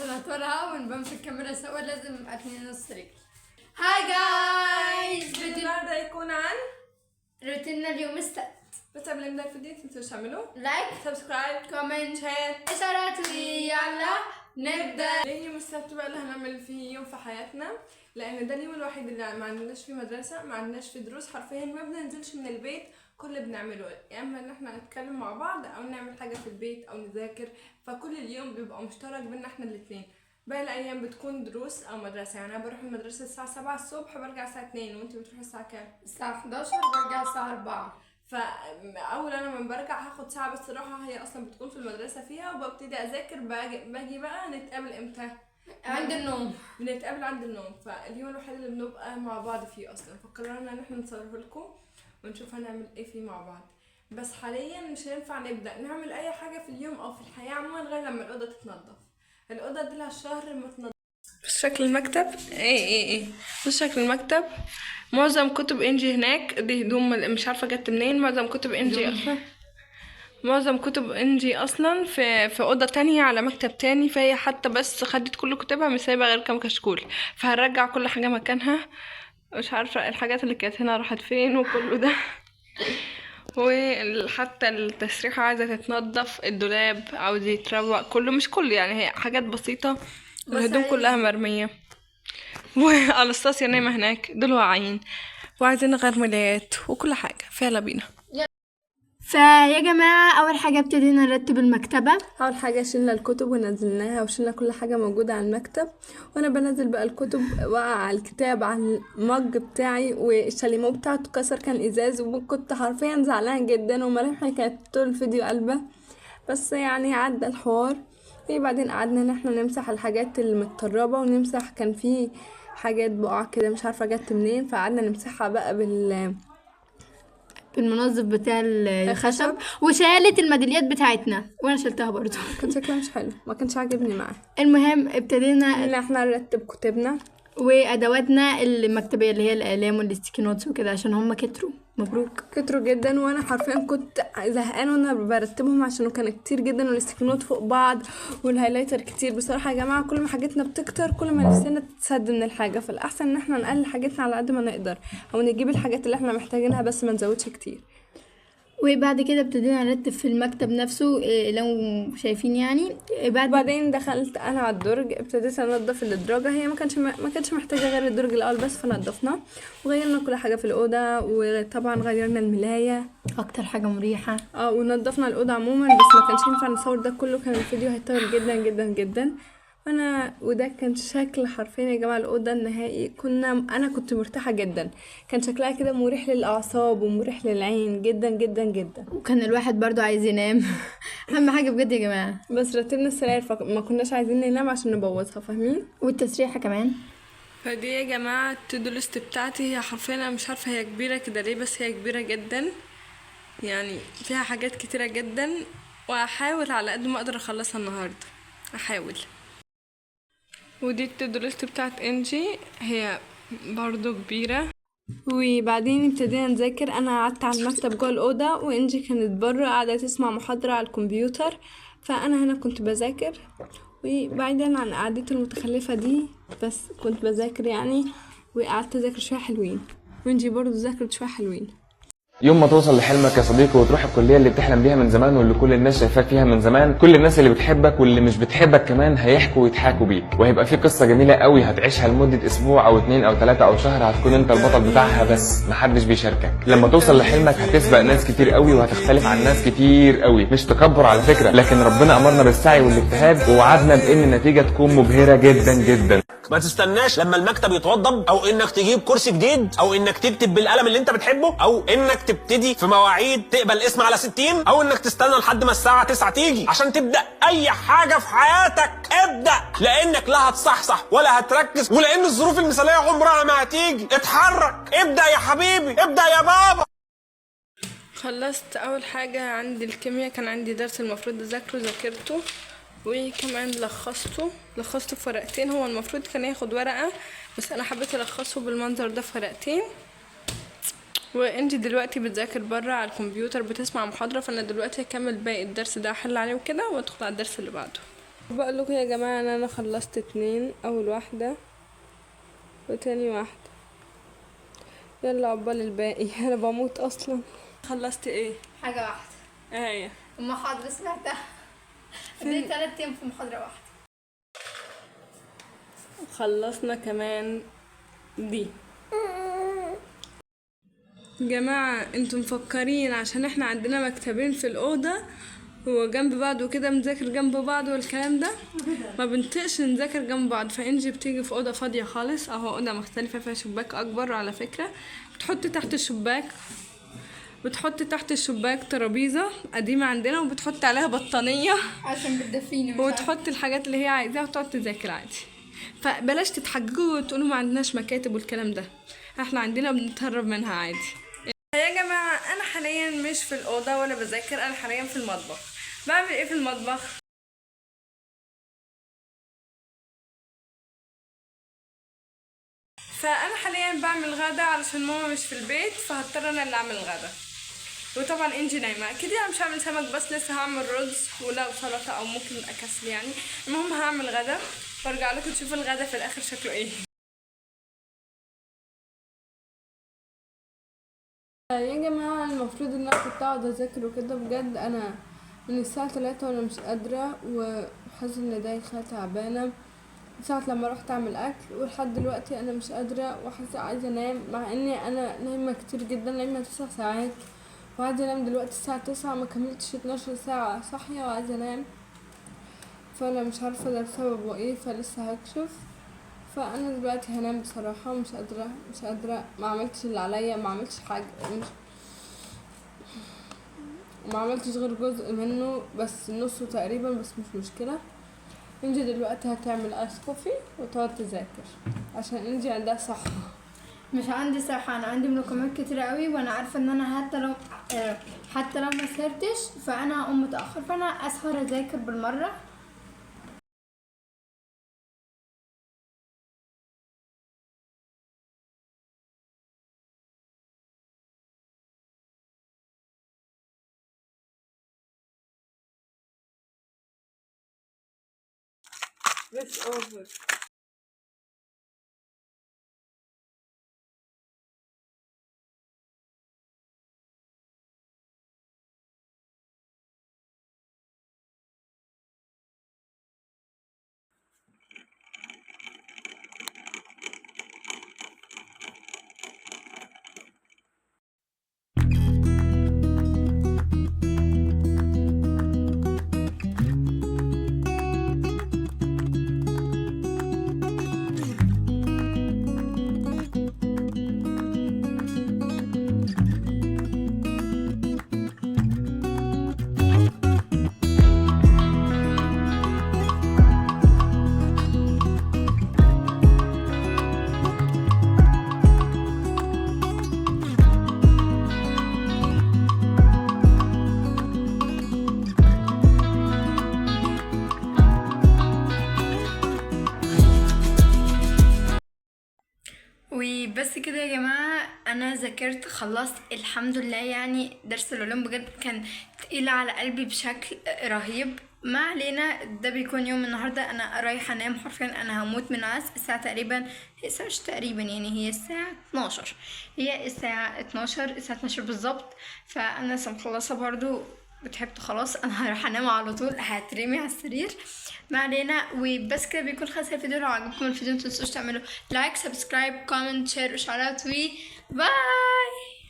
عشان اطولها ونبان في الكاميرا سوا لازم اتني نص رجل. Hi guys، فيديو النهارده هيكون عن روتيننا اليوم السبت. بس قبل ما نبدا الفيديو متنسوش تعملوا like، subscribe، comment، share، اشارات، ويلا نبدا. ليه يوم السبت بقى اللي هنعمل فيه يوم في حياتنا؟ لان ده اليوم الوحيد اللي ما عندناش فيه مدرسه، ما عندناش فيه دروس، حرفيا ما بننزلش من البيت. كل اللي بنعمله يا اما ان احنا نتكلم مع بعض او نعمل حاجة في البيت او نذاكر، فكل اليوم بيبقى مشترك بينا احنا الاتنين. باقي الايام بتكون دروس او مدرسه. يعني انا بروح المدرسة الساعة 7 الصبح، برجع الساعة 2. وانتي بتروحي الساعة كام؟ الساعة 11 برجع الساعة 4. فاول انا من برجع هاخد ساعة بس راحه، هي اصلا بتكون في المدرسة فيها، وببتدي اذاكر. باجي بقى نتقابل امتى؟ عند النوم. بنتقابل عند النوم. فاليوم الوحيد اللي بنبقى مع بعض فيه اصلا، فقررنا ان احنا نصوره لكم ونشوف هنعمل ايه فيه مع بعض. بس حاليا مش هينفع نبدا نعمل اي حاجة في اليوم او في الحياة عموما غير لما الاوضة تتنضف. الاوضة دي لها شهر ما تنضف. شكل المكتب ايه ايه ايه؟ بص شكل المكتب، معظم كتب انجي هناك، دي هدوم مش عارفه جت منين. معظم كتب انجي اصلا في اوضة تانية على مكتب تاني، فهي حتى بس خدت كل كتبها، مش سايبه غير كام كشكول. فهنرجع كل حاجة مكانها. مش عارفه الحاجات اللي كانت هنا راحت فين وكله ده. وحتى التسريحه عايزه تتنضف، الدولاب عاوز يتروق كله، مش كله يعني، هي حاجات بسيطة. الهدوم كلها مرمية، وانستاسيا نايمة هناك، دول واعيين وعايزين نغير ملايات وكل حاجه. فيلا بينا. فيا جماعة، أول حاجة ابتدينا نرتب المكتبة. اول حاجة شلنا الكتب ونزلناها، وشلنا كل حاجة موجودة على المكتب. وانا بنزل بقى الكتب وقع على الكتاب على ال mug بتاعي، والشاليمو بتاعته اتكسر، كان ازاز، وكنت حرفيا زعلان جدا، وملامحي كانت طول الفيديو قلبه، بس يعني عدى الحوار. وبعدين قعدنا ان احنا نمسح الحاجات المتطربه، ونمسح كان في حاجات بقع كده مش عارفه جت منين، فقعدنا نمسحها بقى بالمنظف بتاع الخشب، وشالت الميداليات بتاعتنا وانا شلتها برضو. كان شكلها مش حلو، ما كانش عاجبني معاه. المهم ابتدينا ان احنا نرتب كتبنا وادواتنا المكتبيه اللي هي الاقلام وال sticky notes وكده، عشان هم كتروا. مبروك. كتروا جدا، وانا حرفيا كنت زهقانه وانا برتبهم عشان كان كتير جدا، وال sticky note فوق بعض وال highlighter كتير. بصراحة يا جماعة كل ما حاجتنا بتكتر كل ما نفسنا تتسد من الحاجة، فالاحسن ان احنا نقلل حاجتنا على قد ما نقدر، او نجيب الحاجات اللي احنا محتاجينها بس ما نزودش كتير. وبعد كده ابتدينا نرتب في المكتب نفسه، إيه، لو شايفين يعني. إيه، بعد وبعدين دخلت انا على الدرج، ابتديت انضف الادراج. هي ما كانتش محتاجه غير الدرج الاول بس، فنضفناه وغيرنا كل حاجة في الاوضة، وطبعا غيرنا الملايه، اكتر حاجة مريحه. ونضفنا الاوضة عموما. بس ما كانش ينفع نصور ده كله، كان الفيديو هيطول جدا جدا جدا. وده كان شكل حرفيا يا جماعة الاوضة النهائي. انا كنت مرتاحة جدا، كان شكلها كده مريح للاعصاب ومريح للعين جدا جدا جدا. وكان الواحد برضو عايز ينام. اهم حاجة بجد يا جماعة. بس رتبنا السراير فما كناش عايزين ننام عشان نبوظها، فاهمين؟ والتسريحه كمان. فدي يا جماعة ال to do list بتاعتي. هي حرفيا انا مش عارفه هي كبيرة كده ليه، بس هي كبيرة جدا، يعني فيها حاجات كتيرة جدا، وهحاول على قد ما اقدر اخلصها النهارده، احاول. ودي ال to do list بتاعت انجي، هي برضو كبيرة. وبعدين ابتدينا نذاكر. انا قعدت على المكتب جوه الاوضة، وانجي كانت بره قاعدة تسمع محاضرة على الكمبيوتر، فانا هنا كنت بذاكر. وبعيدا عن قعدتي المتخلفه دي، بس كنت بذاكر يعني، وقعدت اذاكر شوية حلوين، وانجي برضو ذاكرت شوية حلوين. يوم ما توصل لحلمك يا صديقي وتروح الكلية اللي بتحلم بيها من زمان واللي كل الناس شايفاك فيها من زمان، كل الناس اللي بتحبك واللي مش بتحبك كمان هيحكوا ويضحكوا بيك، وهيبقى في قصة جميلة قوي هتعيشها لمدة اسبوع او اتنين او تلاتة او شهر، هتكون انت البطل بتاعها بس محدش بيشاركك. لما توصل لحلمك هتسبق ناس كتير قوي وهتختلف عن ناس كتير قوي، مش تكبر على فكرة، لكن ربنا امرنا بالسعي والاجتهاد ووعدنا بان النتيجة تكون مبهرة جدا جدا. ما تستناش لما المكتب يتوضب، او انك تجيب كرسي جديد، او انك تكتب بالقلم اللي انت بتحبه، او انك تبتدي في مواعيد تقبل اسم على 60، او انك تستنى لحد ما الساعة 9 تيجي عشان تبدأ اي حاجة في حياتك. ابدأ، لانك لا هتصحصح ولا هتركز، ولان الظروف المثالية عمرها ما هتيجي. اتحرك، ابدأ يا حبيبي، ابدأ يا بابا. خلصت اول حاجة عندي الكيمياء، كان عندي درس المفروض اذاكره، ذاكرته وكمان لخصته في ورقتين. هو المفروض كان ياخد ورقة بس انا حبيت الخصه بالمنظر ده في ورقتين. وانجي دلوقتي بتذاكر بره على الكمبيوتر، بتسمع محاضرة، فانا دلوقتي هكمل باقي الدرس ده، احل عليه وكده وادخل على الدرس اللي بعده. بقول لكم يا جماعة ان انا خلصت 2، اول واحدة وتاني واحدة، يلا عقبال الباقي. انا بموت اصلا. خلصت ايه؟ حاجة واحدة. ايه هي؟ المحاضرة سمعتها. دي 3 ايام في محاضرة واحدة. خلصنا كمان دي. جماعة انتم مفكرين عشان احنا عندنا مكتبين في الأوضة وجنب بعض وكده بنذاكر جنب بعض والكلام ده، ما بنطقش نذاكر جنب بعض. فإنجي بتيجي في أوضة فاضية خالص، اهو أوضة مختلفة فيها شباك أكبر على فكرة، بتحط تحت الشباك ترابيزة قديمة عندنا، وبتحط عليها بطانية عشان بتدفيني مش عارفة. وتحط الحاجات اللي هي عايزاها وتقعد تذاكر عادي. فبلاش تتحججوا وتقولوا ما عندناش مكاتب والكلام ده، احنا عندنا بنتهرب منها عادي. يا جماعة أنا حاليا مش في الأوضة ولا بذاكر، أنا حاليا في المطبخ. بعمل إيه في المطبخ؟ فأنا حاليا بعمل غدا علشان ماما مش في البيت، فهضطر أنا اللي أعمل الغدا. وطبعا إنجي نايمة أكيد، أنا مش هعمل سمك بس لسه هعمل رز ولا سلطة أو ممكن أكسل يعني. المهم هعمل غدا وارجع لكم تشوفوا الغدا في الآخر شكله إيه. يا جماعة المفروض ان انا كنت اقعد اذاكر وكده، بجد انا من الساعة 3 وانا مش قادرة وحاسة ان دايخة تعبانة ساعة لما رحت اعمل اكل، ولحد دلوقتي انا مش قادرة وحاسة عايزة انام، مع اني انا نايمة كتير جدا، نايمة 9 ساعات وعايزة انام دلوقتي الساعة 9، ما كملتش 12 ساعة صاحية وعايزة انام. فانا مش عارفة ده بسببه ايه، فلسه هكشف. فانا دلوقتي هنام بصراحة، مش قادرة مش قادرة، ما عملتش اللي عليا، ما عملتش حاجة، مش ما عملتش غير جزء منه بس، نصه تقريبا، بس مش مشكلة. انجي دلوقتي هتعمل ice coffee وتقعد تذاكر عشان انجي عندها صحة. مش عندي صحة، انا عندي مراكمات كتير قوي، وانا عارفة ان انا حتى لو ما سهرتش فانا هقوم متأخر، فانا اسهر اذاكر بالمرة. بس over. وبس كده يا جماعة، أنا ذاكرت خلصت الحمد لله. يعني درس العلوم بجد كان تقيل على قلبي بشكل رهيب. ما علينا، ده بيكون يوم النهاردة. أنا رايحة أنام حرفيا، أنا هموت من عس. الساعة تقريبا، هي الساعة مش تقريبا يعني، هي الساعة 12، هي الساعة 12، الساعة 12 بالظبط. فأنا لسه مخلصة برضو وتعبت خلاص، انا هروح انام على طول، هترمي على السرير. ما علينا، وبس كده بيكون خلص الفيديو. لو عجبكم الفيديو متنسوش تعملوا like، subscribe، comment، share، وشعارات، و bye.